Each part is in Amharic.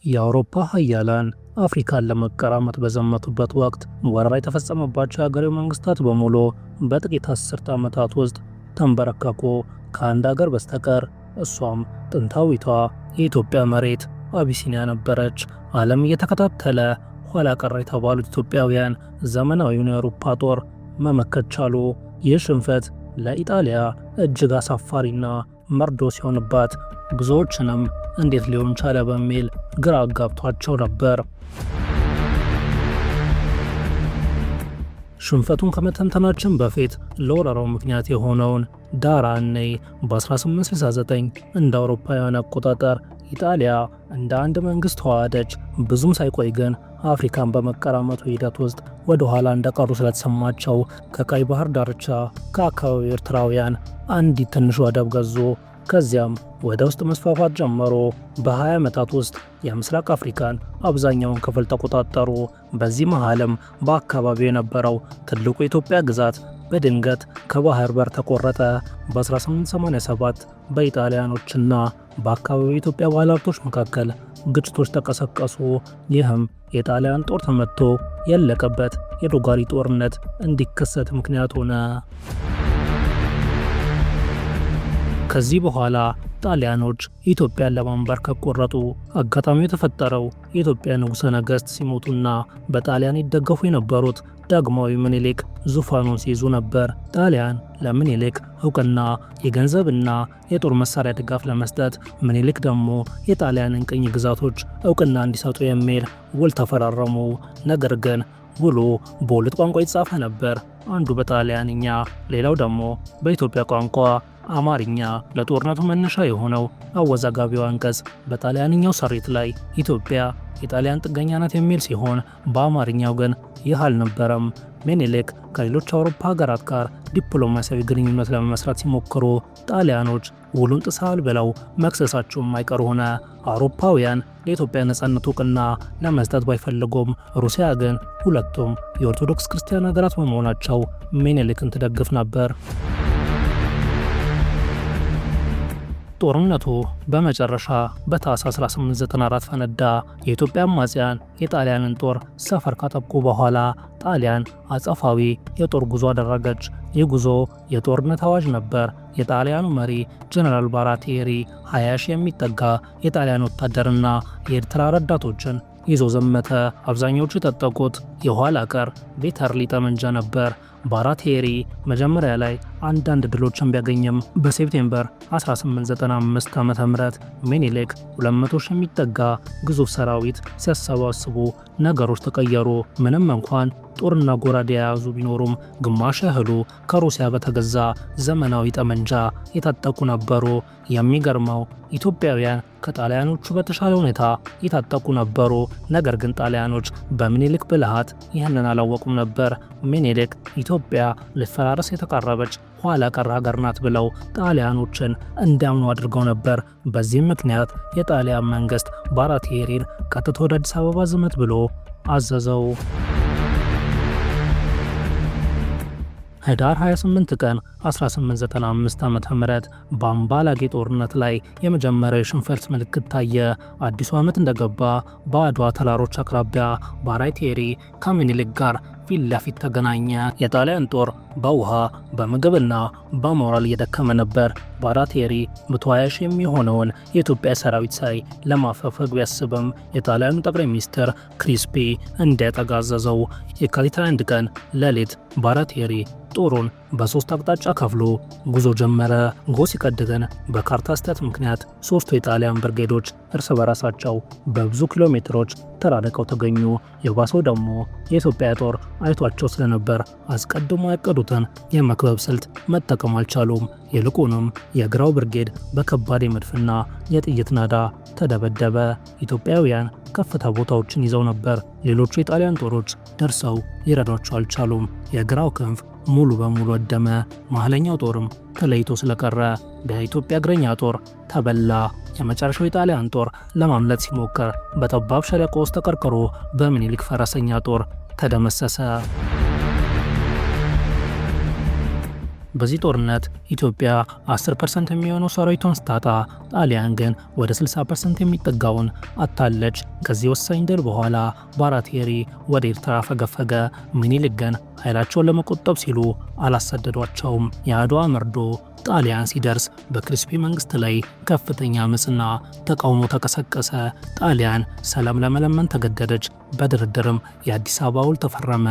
የአውሮፓ ሀያላን አፍሪካን ለመቀራመት በዘመቱበት ወቅት ወረራ የተፈጸመባቸው የአገሬው መንግስታት በሙሉ በጥቂት አስርተ ዓመታት ውስጥ ተንበረከኩ፣ ከአንድ አገር በስተቀር። እሷም ጥንታዊቷ የኢትዮጵያ መሬት አቢሲኒያ ነበረች። ዓለም እየተከታተለ ኋላ ቀር የተባሉት ኢትዮጵያውያን ዘመናዊውን የአውሮፓ ጦር መመከት ቻሉ። ይህ ሽንፈት ለኢጣሊያ እጅግ አሳፋሪና መርዶ ሲሆንባት ብዙዎችንም እንዴት ሊሆን ቻለ በሚል ግራ አጋብቷቸው ነበር። ሽንፈቱን ከመተንተናችን በፊት ለወረራው ምክንያት የሆነውን ዳራ እንይ። በ1869 እንደ አውሮፓውያን አቆጣጠር ኢጣሊያ እንደ አንድ መንግስት ተዋሃደች። ብዙም ሳይቆይ ግን አፍሪካን በመቀራመቱ ሂደት ውስጥ ወደ ኋላ እንደቀሩ ስለተሰማቸው ከቀይ ባህር ዳርቻ ከአካባቢው ኤርትራውያን አንዲት ትንሽ ወደብ ገዙ። ከዚያም ወደ ውስጥ መስፋፋት ጀመሩ። በ20 ዓመታት ውስጥ የምስራቅ አፍሪካን አብዛኛውን ክፍል ተቆጣጠሩ። በዚህ መሃልም በአካባቢው የነበረው ትልቁ የኢትዮጵያ ግዛት በድንገት ከባህር በር ተቆረጠ። በ1887 በኢጣሊያኖችና በአካባቢው የኢትዮጵያ ባለሀብቶች መካከል ግጭቶች ተቀሰቀሱ። ይህም የጣሊያን ጦር ተመትቶ ያለቀበት የዶጋሊ ጦርነት እንዲከሰት ምክንያት ሆነ። ከዚህ በኋላ ጣሊያኖች ኢትዮጵያን ለማንበርከክ ቆረጡ። አጋጣሚው የተፈጠረው የኢትዮጵያ ንጉሠ ነገሥት ሲሞቱና በጣሊያን ይደገፉ የነበሩት ዳግማዊ ምኒልክ ዙፋኑን ሲይዙ ነበር። ጣሊያን ለምኒልክ እውቅና፣ የገንዘብና የጦር መሳሪያ ድጋፍ ለመስጠት፣ ምኒልክ ደግሞ የጣሊያንን ቅኝ ግዛቶች እውቅና እንዲሰጡ የሚል ውል ተፈራረሙ። ነገር ግን ውሉ በሁለት ቋንቋ የተጻፈ ነበር። አንዱ በጣሊያንኛ፣ ሌላው ደግሞ በኢትዮጵያ ቋንቋ አማርኛ። ለጦርነቱ መነሻ የሆነው አወዛጋቢው አንቀጽ በጣሊያንኛው ሰሪት ላይ ኢትዮጵያ የጣሊያን ጥገኛ ናት የሚል ሲሆን በአማርኛው ግን ይህ አልነበረም። ምኒልክ ከሌሎች አውሮፓ ሀገራት ጋር ዲፕሎማሲያዊ ግንኙነት ለመመስረት ሲሞክሩ ጣሊያኖች ውሉን ጥሰዋል ብለው መክሰሳቸው የማይቀር ሆነ። አውሮፓውያን ለኢትዮጵያ ነጻነት እውቅና ለመስጠት ባይፈልጉም ሩሲያ ግን ሁለቱም የኦርቶዶክስ ክርስቲያን ሀገራት በመሆናቸው ምኒልክን ትደግፍ ነበር። ጦርነቱ በመጨረሻ በታህሳስ 1894 ፈነዳ። የኢትዮጵያ አማጽያን የጣሊያንን ጦር ሰፈር ካጠቁ በኋላ ጣሊያን አጸፋዊ የጦር ጉዞ አደረገች። ይህ ጉዞ የጦርነት አዋጅ ነበር። የጣሊያኑ መሪ ጀነራል ባራቴሪ 20 ሺህ የሚጠጋ የጣሊያን ወታደርና የኤርትራ ረዳቶችን ይዞ ዘመተ። አብዛኛዎቹ የታጠቁት የኋላ ቀር ቬተርሊ ጠመንጃ ነበር። ባራቴሪ መጀመሪያ ላይ አንዳንድ ድሎችን ቢያገኝም በ September 1895 ዓ.ም ምኒልክ 200 ሺህ የሚጠጋ ግዙፍ ሰራዊት ሲያሰባስቡ ነገሮች ተቀየሩ። ምንም እንኳን ጦርና ጎራዴ የያዙ ቢኖሩም ግማሽ ያህሉ ከሩሲያ በተገዛ ዘመናዊ ጠመንጃ የታጠቁ ነበሩ። የሚገርመው ኢትዮጵያውያን ከጣሊያኖቹ በተሻለ ሁኔታ የታጠቁ ነበሩ። ነገር ግን ጣሊያኖች በምኒልክ ብልሃት ይህንን አላወቁም ነበር። ምኒልክ ኢትዮጵያ ልትፈራረስ የተቃረበች ኋላ ቀር ሀገር ናት ብለው ጣሊያኖችን እንዲያምኑ አድርገው ነበር። በዚህም ምክንያት የጣሊያን መንግስት ባራቴሪን ቀጥታ ወደ አዲስ አበባ ዝመት ብሎ አዘዘው። ህዳር 28 ቀን 1895 ዓ.ም በአምባላጌ ጦርነት ላይ የመጀመሪያው የሽንፈት ምልክት ታየ። አዲሱ ዓመት እንደገባ በአድዋ ተራሮች አቅራቢያ ባራቴሪ ከምኒልክ ጋር ፊት ለፊት ተገናኘ። የጣሊያን ጦር በውሃ፣ በምግብና በሞራል እየደከመ ነበር። ባራቴሪ 120 ሺህ የሚሆነውን የኢትዮጵያ ሰራዊት ሳይ ለማፈግፈግ ቢያስብም የጣሊያኑ ጠቅላይ ሚኒስትር ክሪስፒ እንዲያጠቃ አዘዘው። የካቲት 21 ቀን ሌሊት ባራቴሪ ጦሩን በሶስት አቅጣጫ ከፍሎ ጉዞ ጀመረ። ጎህ ሲቀድ ግን በካርታ ስህተት ምክንያት ሶስቱ የጣሊያን ብርጌዶች እርስ በራሳቸው በብዙ ኪሎ ሜትሮች ተራርቀው ተገኙ። የባሰው ደግሞ የኢትዮጵያ ጦር አይቷቸው ስለነበር አስቀድሞ ያቀዱትን የመክበብ ስልት መጠቀም አልቻሉም። ይልቁንም የግራው ብርጌድ በከባድ የመድፍና የጥይት ናዳ ተደበደበ። ኢትዮጵያውያን ከፍታ ቦታዎችን ይዘው ነበር። ሌሎቹ የጣሊያን ጦሮች ደርሰው ሊረዷቸው አልቻሉም። የግራው ክንፍ ሙሉ በሙሉ ወደመ። መሀለኛው ጦርም ተለይቶ ስለቀረ በኢትዮጵያ እግረኛ ጦር ተበላ። የመጨረሻው የጣሊያን ጦር ለማምለጥ ሲሞክር በጠባብ ሸለቆ ውስጥ ተቀርቅሮ በምኒልክ ፈረሰኛ ጦር ተደመሰሰ። በዚህ ጦርነት ኢትዮጵያ 10% የሚሆነው ሰራዊቷን ስታጣ፣ ጣሊያን ግን ወደ 60% የሚጠጋውን አጥታለች። ከዚህ ወሳኝ ድል በኋላ ባራቴሪ ወደ ኤርትራ ፈገፈገ። ሚኒሊክ ግን ኃይላቸውን ለመቆጠብ ሲሉ አላሰደዷቸውም። የአድዋ መርዶ ጣሊያን ሲደርስ በክሪስፒ መንግስት ላይ ከፍተኛ አመፅና ተቃውሞ ተቀሰቀሰ። ጣሊያን ሰላም ለመለመን ተገደደች። በድርድርም የአዲስ አበባ ውል ተፈረመ።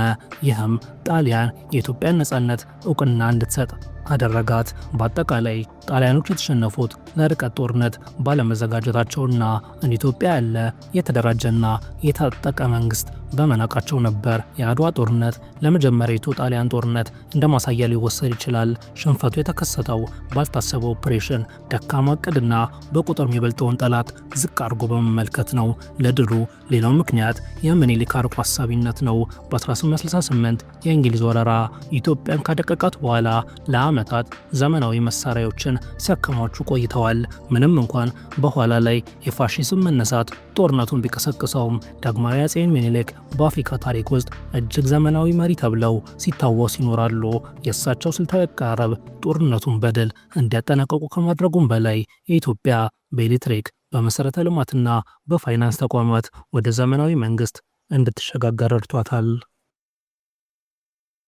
ይህም ጣሊያን የኢትዮጵያን ነጻነት እውቅና እንድትሰጥ አደረጋት። በአጠቃላይ ጣሊያኖች የተሸነፉት ለርቀት ጦርነት ባለመዘጋጀታቸውና እንደ ኢትዮጵያ ያለ የተደራጀና የታጠቀ መንግስት በመናቃቸው ነበር። የአድዋ ጦርነት ለመጀመሪያዊቱ ጣሊያን ጦርነት እንደ ማሳያ ሊወሰድ ይችላል። ሽንፈቱ የተከሰተው ባልታሰበ ኦፕሬሽን፣ ደካማ እቅድና በቁጥር የሚበልጠውን ጠላት ዝቅ አድርጎ በመመልከት ነው። ለድሉ ሌላው ምክንያት የምኒልክ አርቆ አሳቢነት ነው። በ1868 የእንግሊዝ ወረራ ኢትዮጵያን ካደቀቃት በኋላ ለዓመታት ዘመናዊ መሳሪያዎችን ሲያከማቹ ቆይተዋል። ምንም እንኳን በኋላ ላይ የፋሺዝም መነሳት ጦርነቱን ቢቀሰቅሰውም፣ ዳግማዊ አፄ ምኒልክ በአፍሪካ ታሪክ ውስጥ እጅግ ዘመናዊ መሪ ተብለው ሲታወሱ ይኖራሉ። የእሳቸው ስልታዊ አቀራረብ ጦርነቱን በድል እንዲያጠናቀቁ ከማድረጉም በላይ የኢትዮጵያ በኤሌክትሪክ፣ በመሰረተ ልማትና በፋይናንስ ተቋማት ወደ ዘመናዊ መንግስት እንድትሸጋገር ረድቷታል።